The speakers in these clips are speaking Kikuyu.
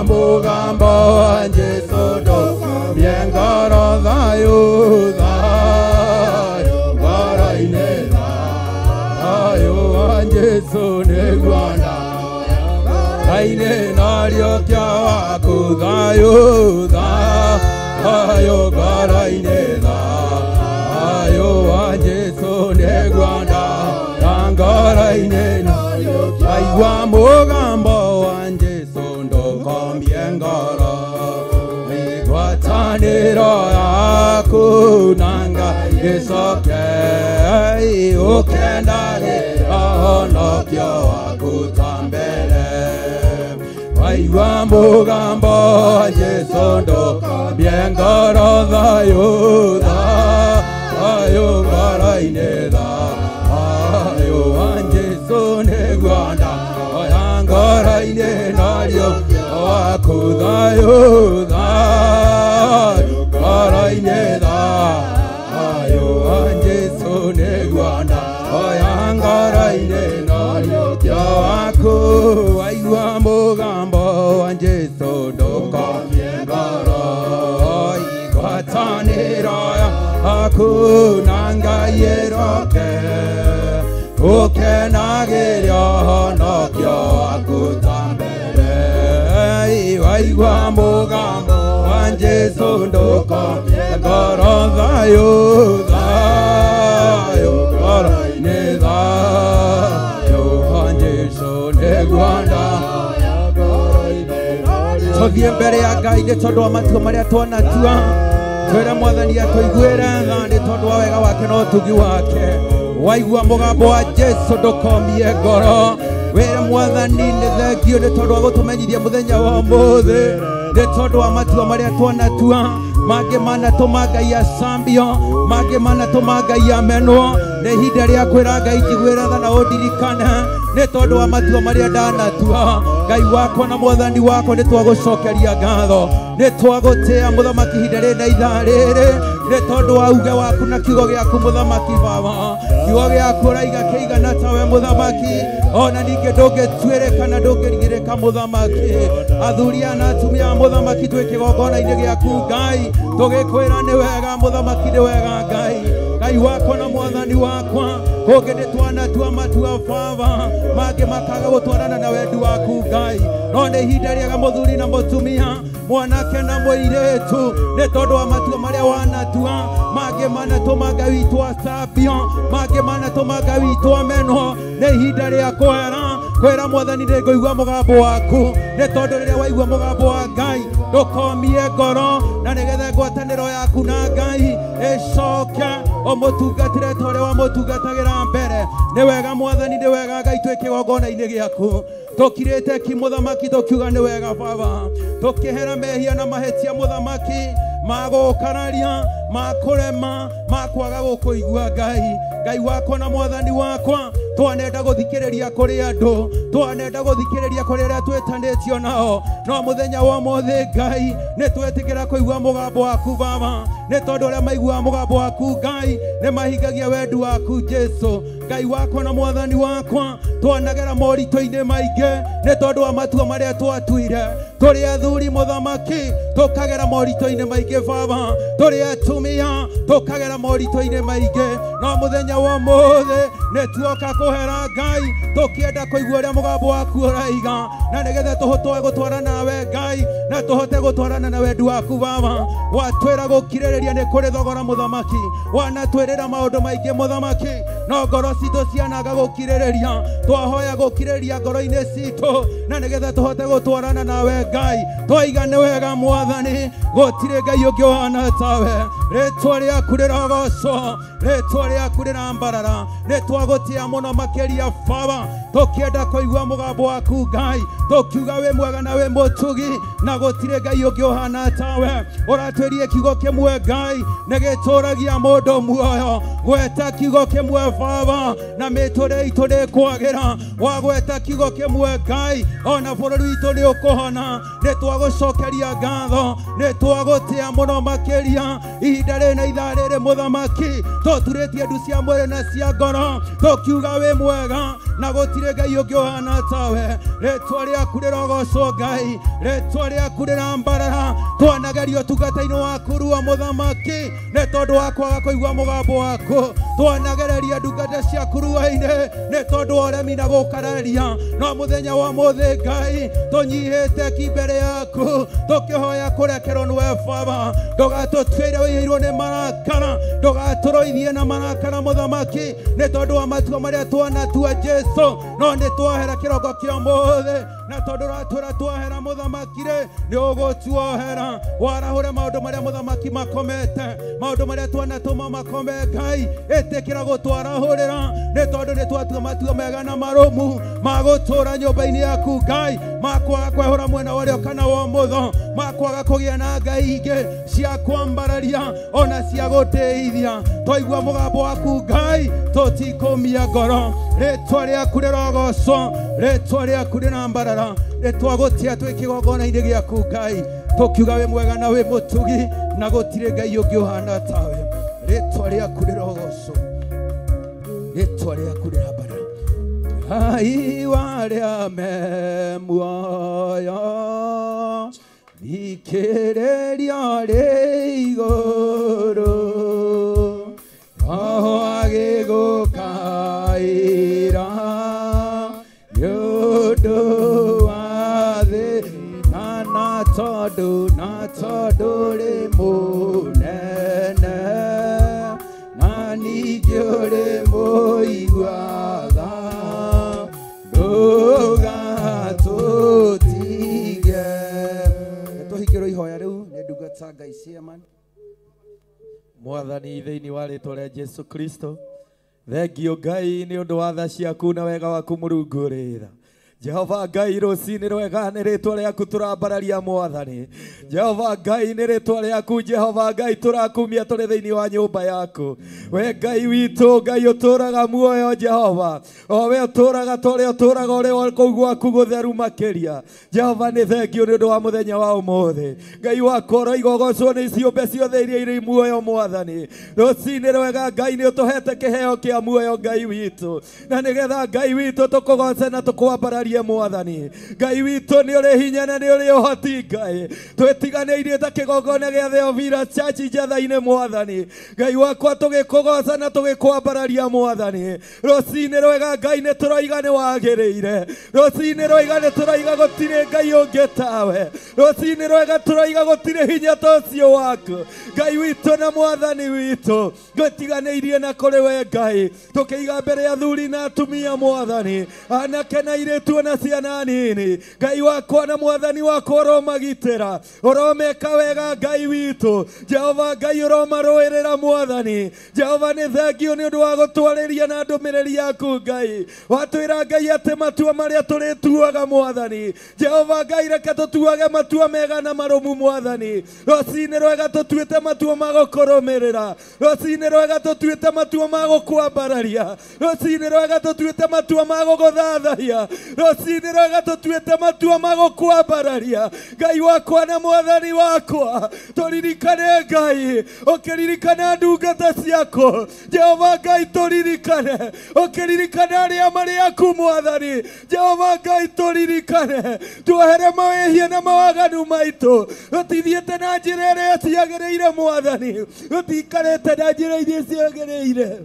Mũgambo wa Jesũ ndũkomie ngoro thayũ thayũ ngoro-inĩ thayũ wa Jesũ nĩguo ndaoya nariũkio waku thayũ thayũ ngoro-inĩ thayũ wa Jesũ nĩguo ndaoya ngoro-inĩ aigua mũgambo wa Jesũ ndũkomie ngoro ngwatanĩro yaku na Ngai ĩcoke ũkenagĩra ũhonokio waku ta mbere waigua mũgambo wa Jesũ ndũkomie ngoro thayũ thayũ ngoro-inĩ thayũ wa Jesũ nĩguo ndaoya ngoro-inĩ nariũkio waku thayũ thayũ ngoro-inĩ thayũ wa Jesũ nĩguo ndaoya ngoro-inĩ nariũkio waku waigua mũgambo wa Jesũ ndũkomie ngoro ngwatanĩro yaku na Ngai ĩroke ũkenagĩria ũhonokio waku ta mbere waigua mũgambo wa Jesũ ndũkomie ngoro thayũ thayũ ngoro-inĩ thayũ wa Jesũ nĩguo ndaoya ngoro-inĩ tũthiĩ mbere ya Ngai nĩ tondũ wa matua marĩa twanatua twĩre Mwathani atũiguĩre tha nĩ tondũ wa wega wake na ũtugi wake waigua mũgambo wa Jesũ ndũkomie ngoro wĩre Mwathani nĩ thengio nĩ tondũ wa gũtũmenyithia mũthenya wa ũmũthĩ nĩ tondũ wa matua marĩa twanatua mangĩ manatũma Ngai acambio mangĩ manatũma Ngai amenwo nĩ ihinda rĩa kwĩra Ngai njiguĩra tha na ũndirikane nĩ tondũ wa matua marĩa ndanatua Ngai wakwa na Mwathani wakwa nĩ twagũcokeria ngatho nĩ twagũtĩa mũthamaki ihinda rĩrĩ na ithaa rĩrĩ nĩ tondũ wa uge waku na kiugo gĩaku mũthamaki baba kiugo gĩaku ũraiga kĩigana tawe mũthamaki ona ningĩ ndũngĩtuĩrĩka na ndũngĩrigĩrĩka mũthamaki athuri aya na atumia a mũthamaki twĩ kĩgongona-inĩ gĩaku Ngai tũgĩkwĩra nĩ wega mũthamaki nĩ wega Ngai Ngai wakwa na Mwathani wakwa kũngĩ nĩ twanatua matua baba mangĩ makaga gũtwarana na wendi waku Ngai no nĩ ihinda rĩega mũthuri na mũtumia mwanake na mũirĩtu nĩ tondũ wa matua marĩa wanatua mangĩ manatũma Ngai witũ acambio mangĩ manatũma Ngai witũ amenwo nĩ ihinda rĩa kwera kwĩra Mwathani nĩ ngũigua mũgambo waku nĩ tondũ rĩrĩa waigua mũgambo wa Ngai ndũkomie ngoro na nĩgetha ngwatanĩro yaku na Ngai ĩcoke ũmũtungatĩre ta ũrĩa wamũtungatagĩra mbere nĩ wega Mwathani nĩ wega Ngai twĩ kĩgongona-inĩ gĩaku tũkirĩte ki mũthamaki tũkiuga nĩ wega baba tũkĩhera mehia na mahĩtia mũthamaki magũkararia makũrema makwaga gũkũigua Ngai Ngai wakwa na Mwathani wakwa twanenda gũthikĩrĩria kũrĩ andũ twanenda gũthikĩrĩria kũrĩ arĩa twĩtanĩtio nao no mũthenya wa ũmũthĩ Ngai nĩ twetĩkĩra kũigua mũgambo waku baba nĩ tondũ arĩa maiguaga mũgambo waku Ngai nĩ mahingagia wendi waku Jesũ Ngai wakwa na Mwathani wakwa twanagera moritũ-inĩ maingĩ nĩ tondũ wa matua marĩa twatuire tũrĩ athuri mũthamaki tũkagera moritũ-inĩ maingĩ baba tũrĩ atumia tũkagera moritũ-inĩ maingĩ no mũthenya wa ũmũthĩ nĩ tuoka kũhera Ngai tũkĩenda kũigua ũrĩa mũgambo waku ũraiga na nĩgetha tũhote gũtwarana nawe Ngai na tũhote gũtwarana na wendi waku baba watwĩra gũkirĩrĩria nĩ kũrĩ thogora mũthamaki wanatwĩrĩra maũndũ maingĩ mũthamaki no ngoro citũ cianaga gũkirĩrĩria twahoya gũkirĩrĩria ngoro-inĩ citũ na nĩgetha tũhote gũtwarana nawe Ngai twaiga nĩ wega Mwathani gũtirĩ Ngai ũngĩ ũhana tawe rĩtwa rĩaku rĩrogocwo rĩtwa rĩaku rĩrambarara nĩ twagũtĩa mũno makĩria baba tũkĩenda kũigua mũgambo waku Ngai tũkiuga wĩ mwega na wĩ mũtugi na gũtirĩ Ngai ũngĩ ũhana tawe ũratwĩrie kiugo kĩmwe Ngai nĩ gĩtũragia mũndũ muoyo gweta kiugo kĩmwe baba na mĩtũrĩre itũ ndĩkwagĩra wagweta kiugo kĩmwe Ngai ona bũrũri witũ nĩ ũkũhona nĩ twagũcokeria ngatho nĩ twagũtĩa mũno makĩria ihinda Ihinda rĩrĩ na ithaa rĩrĩ mũthamaki tũturĩtie ndu cia mwĩrĩ na cia ngoro tũkiuga wĩ mwega na gũtirĩ Ngai ũngĩ ũhana tawe. Rĩtwa rĩaku rĩrogocwo Ngai, rĩtwa rĩaku rĩrambarara. Twanagerio ũtungata-inĩ waku rua mũthamaki nĩ tondũ wa kwaga kũigua mũgambo waku. Twanagereria ndungata ciaku rua-inĩ nĩ tondũ wa ũremi na gũkararia. No mũthenya wa mũthĩ Ngai tũnyihĩte ki mbere yaku tũkĩhoya kũrekerwo nĩwe Baba. Ndũgatũtuĩre wĩihĩirwo nĩ marakara, ndũgatũrũithie na marakara mũthamaki nĩ tondũ wa matua marĩa twanatua Jesu. No nĩ twahera kĩroko kĩa ũmũthĩ na tondũ ũratwĩra twahera mũthamaki rĩ nĩ ũgũtuohera. Warahũre maũndũ marĩa mũthamaki makomete, maũndũ marĩa twanatũma makome Ngai, ĩtĩkĩra gũtwarahũrĩra nĩ tondũ nĩ twatua matua mega na marũmu ma gũtũũra nyũmba-inĩ yaku Ngai, ma kwaga kwehũra mwena wa ũrĩo kana wa ũmotho, ma kwaga kũgĩa na ngai ingĩ cia kwambararia ona cia gũtĩithia. Twaigua mũgambo waku Ngai tũtikũmia ngoro. Rĩtwa rĩaku rĩrogocwo, rĩtwa rĩaku rĩrambarara. Nĩtwagũtia twĩ kĩgongona-inĩ gĩaku Ngai tũkiuga wĩ mwega na wĩ mũtugi na gũtirĩ Ngai ũngĩ ũhana tawe. Rĩtwa rĩaku rĩrogocwo, rĩtwa rĩaku rĩrambarara. Ngai wa arĩa me muoyo thikĩrĩria rĩ igũrũ, Roho agĩgũkaĩra nĩ ũndũ wa thĩna na tondũ ũrĩ mũnene na ningĩ ũrĩ mũigua tha, ndũgatũtige. Tũhingĩrwo ihoya rĩu nĩ ndungata Ngai Chairman. Mwathani thĩinĩ wa rĩtwa rĩa Jesu Kristo, thengio Ngai nĩ ũndũ wa tha ciaku na wega waku Mũrungu ũrĩ tha. Jehova Ngai rũcinĩ rwega nĩ rĩtwa rĩaku tũrambararia Mwathani. Jehova Ngai nĩ rĩtwa rĩaku Jehova Ngai tũrakumia tũrĩ thĩinĩ wa nyũmba yaku. We Ngai witũ, Ngai ũtũũraga muoyo Jehova, o we ũtũũraga ta ũrĩa ũtũũraga ũrĩ kũu gwaku gũtheru makĩria. Jehova nĩ thengio nĩ ũndũ wa mũthenya wa ũmũthĩ. Ngai wakwa ũroiga ũgocwo nĩ ciũmbe ciothe iria irĩ muoyo Mwathani. Rũcinĩ rwega Ngai nĩ ũtũhete kĩheo kĩa muoyo Ngai witũ, na nĩgetha Ngai witũ tũkũgoce na tũkwambararie Mwathani. Ngai witũ nĩ ũrĩ hinya na nĩ ũrĩ ũhoti Ngai. Twĩtiganĩirie ta kĩgongona gĩa Theophilus Church njatha-inĩ Mwathani. Ngai wakwa tũgĩkũgoca na tũgĩkwambararia Mwathani. Rũcinĩ rwega Ngai nĩ tũroiga nĩ wagĩrĩire. Rũcinĩ rwega nĩ tũroiga gũtirĩ Ngai ũngĩ tawe. Rũcinĩ rwega tũroiga gũtirĩ hinya ta ũcio waku. Ngai witũ na Mwathani witũ, twĩtiganĩirie na kũrĩ we Ngai, tũkĩiga mbere ya athuri na atumia Mwathani, anake na airĩtu na ciana nini. Ngai wakwa na Mwathani wakwa ũromagitĩra, ũromeka wega Ngai witũ. Jehova Ngai ũromarũĩrĩra Mwathani. Jehova nĩ thengio nĩ ũndũ wa gũtwarĩria na ndũmĩrĩri yaku Ngai. Watwĩra Ngai atĩ matua marĩa tũrĩtuaga Mwathani, Jehova Ngai reke tũtuage matua mega na marũmu Mwathani. Rũcinĩ rwega tũtuĩte matua ma gũkũrũmĩrĩra, rũcinĩ rwega tũtuĩte matua ma gũkwambararia, rũcinĩ rwega tũtuĩte matua ma gũgũthathaiya, rũcinĩ rwega tũtuĩte matua ma gũkwambararia. Ngai wakwa na Mwathani wakwa, tũririkane Ngai, ũkĩririkana ndungata ciaku Jehova Ngai, tũririkane, ũkĩririkana arĩa marĩ aku Mwathani. Jehova Ngai tũririkane, tuohere mawĩhia na mawaganu maitũ. Tũtithiĩte na njĩra ĩrĩa ciagĩrĩire Mwathani, tũtiikarĩte na njĩra iria ciagĩrĩire.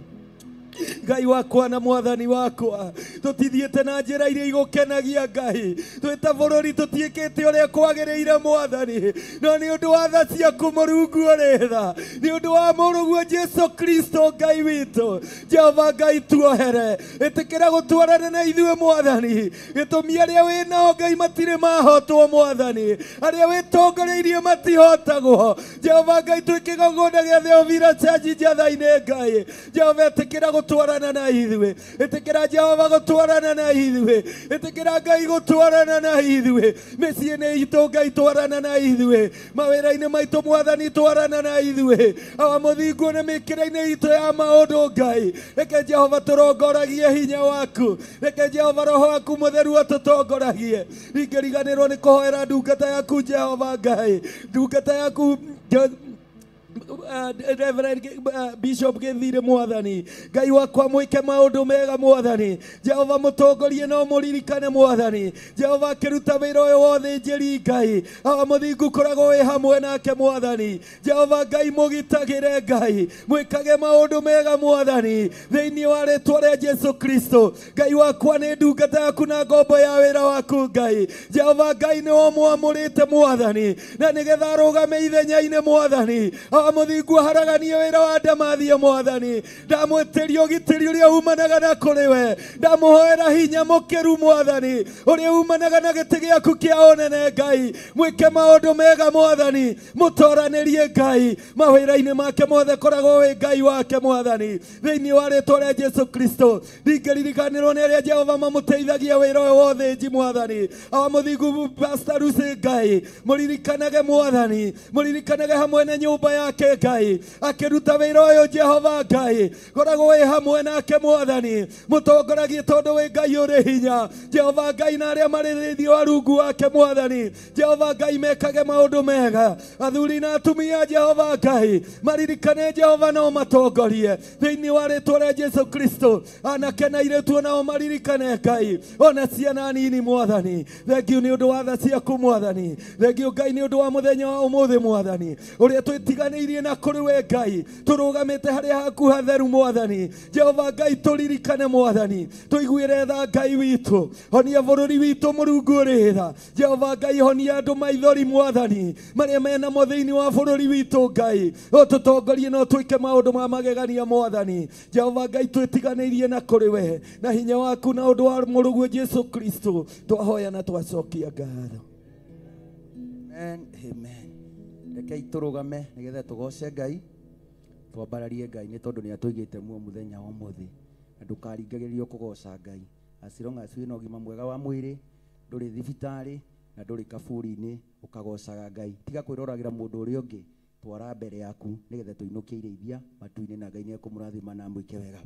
Ngai wakwa na Mwathani wakwa, tũtithiĩte na njĩra iria igũkenagia Ngai. Twĩ ta bũrũri tũtiĩkĩte ũrĩa kwagĩrĩire Mwathani, no nĩ ũndũ wa tha ciaku Mũrungu ũrĩ tha, nĩ ũndũ wa mũrũguo Jesu Kristo Ngai witũ. Jehova Ngai tuohere, ĩtĩkĩra gũtwarana na ithuĩ Mwathani. Gĩtũmi arĩa wĩ nao Ngai matirĩ mahotwo Mwathani, arĩa wĩtongoreirie matihotagwo. Jehova Ngai twĩ kĩgongona gĩa Theophilus Church njatha-inĩ Ngai. Jehova ĩtĩkĩra gũtwarana na ithuĩ, ĩtĩkĩra Jehova gũtwarana na ithuĩ, ĩtĩkĩra Ngai gũtwarana na ithuĩ mĩciĩ-inĩ itũ Ngai twarana na ithuĩ, mawĩra-inĩ maitũ Mwathani twarana na ithuĩ, awa mũthingu na mĩkĩra-inĩ itũ ya maũndũ Ngai. Reke Jehova tũrongoragie hinya waku, reke Jehova roho waku mũtheru atũtongoragie. Ingĩriganĩrwo nĩ kũhoera ndungata yaku Jehova Ngai, ndungata yaku Reverend Bishop Githire mwathani Ngai wakwa mwike maundu mega mwathani Jehova mutongorie no muririkane mwathani Jehova akiruta wira uyu wothe njeri Ngai awa muthingu koragwo wi hamwe nake mwathani Jehova Ngai mugitagire Ngai mwikage maundu mega mwathani thiini wa ritwa ria Jesu Kristo Ngai wakwa ni ndungata yaku na ngombo ya wira waku Ngai Jehova Ngai ni wamwamurite mwathani na nigetha arugame ithenya-ini mwathani awa muthingu aharaganie wira wa ndamathia mwathani ndamwitiria ugitiri uria umanaga na kuri we ndamuhoera hinya mukiru mwathani uria umanaga na giti giaku kia unene Ngai mwike maundu mega mwathani mutoranirie Ngai mawira-ini make mothe koragwo wi Ngai wake mwathani thiini wa ritwa ria Jesu Kristo ndingĩririkanĩrwo nĩ arĩa Jehova mamũteithagia wĩra ũyũ wothe nji mwathani awa mũthingu Pastor Lucy Ngai mũririkanage mwathani mũririkanage hamwe na nyũmba yake Ngai akĩruta wĩra ũyũ Jehova Ngai koragwo wĩ hamwe nake mwathani mũtongoragie tondũ wĩ Ngai ũrĩ hinya Jehova Ngai na arĩa marĩ thĩinĩ wa rungu wake mwathani Jehova Ngai mekage maũndũ mega athuri na atumia Jehova Ngai maririkane Jehova no matongorie thĩinĩ wa rĩtwa rĩa Jesu Kristo anake na airĩtu nao maririkane Ngai ona ciana nini mwathani thengiũ nĩ ũndũ wa tha ciaku mwathani thengiũ Ngai nĩ ũndũ wa mũthenya wa ũmũthĩ mwathani ũrĩa twĩtiganĩirie na kũrĩ we Ngai tũrũgamĩte harĩa haku hatheru mwathani Jehova Ngai tũririkane mwathani tũiguĩre tha Ngai witũ honia bũrũri witũ Mũrungu ũrĩ tha Jehova Ngai honia andũ maithori mwathani marĩa menamo thĩinĩ wa bũrũri witũ Ngai ũtũtongorie no twĩke maũndũ ma magegania mwathani Jehova Ngai twĩtiganĩirie na kũrĩ we na hinya waku na ũndũ wa mũrũguo Jesu Kristo twahoya na twacokia ngatho. Amen, amen. Rekei tũrũgame nĩgetha tũgoce Ngai twambararie Ngai nĩ tondũ nĩ atũigĩte muoyo mũthenya wa ũmũthĩ na ndũkaringagĩrĩrio kũgoca Ngai as long as wĩna ũgima mwega wa mwĩrĩ ndũrĩ thibitarĩ na ndũrĩ kaburi-inĩ ũkagocaga Ngai tiga kwĩroragĩra mũndũ ũrĩa ũngĩ twara mbere yaku nĩgetha tũinũkie irĩithia matu-inĩ na Ngai nĩekũmũrathima na amwĩke wega.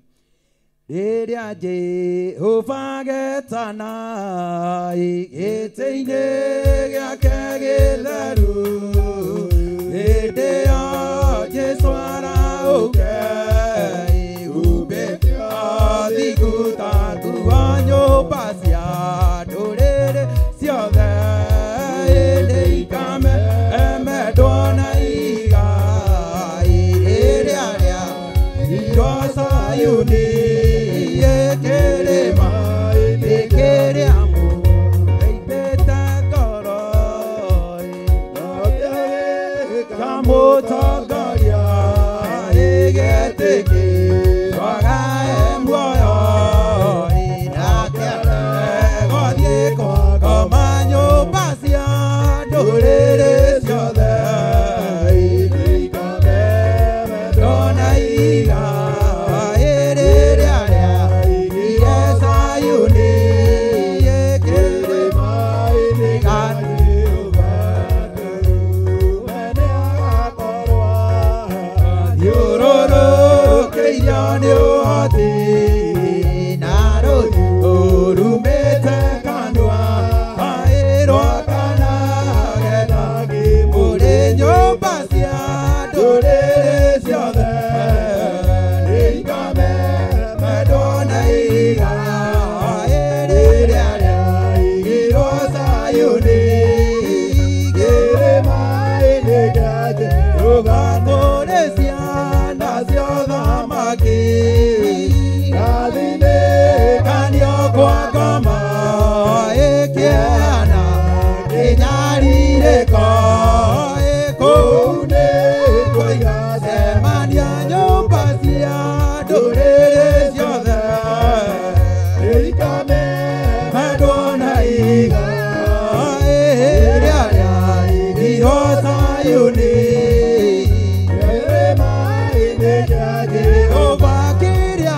Rĩrĩa Jehova getana gĩtĩ-inĩ gĩake gĩtheru hĩndĩ ĩyo Jesũ arauge ihumbĩte ũthingu ta nguo nyũmba cia ndũrĩrĩ ciothe hĩndĩ ikamemendwo na igai rĩrĩa rĩairwo Zayuni kĩrĩma kĩrĩa mũrĩithĩte ngoro kamũtongoria ĩgetĩkĩrwaga muoyo nake gũthiĩ kũgoma nyũmba cia ndũrĩrĩ ciothe ikamemendwo na igai rĩrĩa rĩaigire Zayuni kĩrĩma thiũrũrũkĩirio nĩ ũhoti na rũhiũ rumĩte kanua rwa kana getha mũrĩ nyũmba cia ndũrĩrĩ ciothe nĩikamemendwo na igai rĩrĩa rĩaigirwo Zayuni kĩrĩma-inĩ kĩa Jehova kũrĩ ciana cia ũthamaki Kanio kwa ngoma ĩkĩana kĩnyarirĩko kũu nĩkuo igacemania nyũmba cia ndũrĩrĩ ciothe nĩikamemendwo na igai rĩrĩa rĩaigirwo Zayuni kĩrĩma-inĩ kĩa Jehova kĩrĩa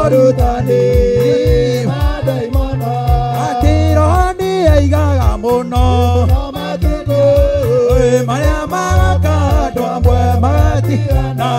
Morutani atĩ roho nĩ aigaga mũno marĩa magoka andũ amwe magatigana.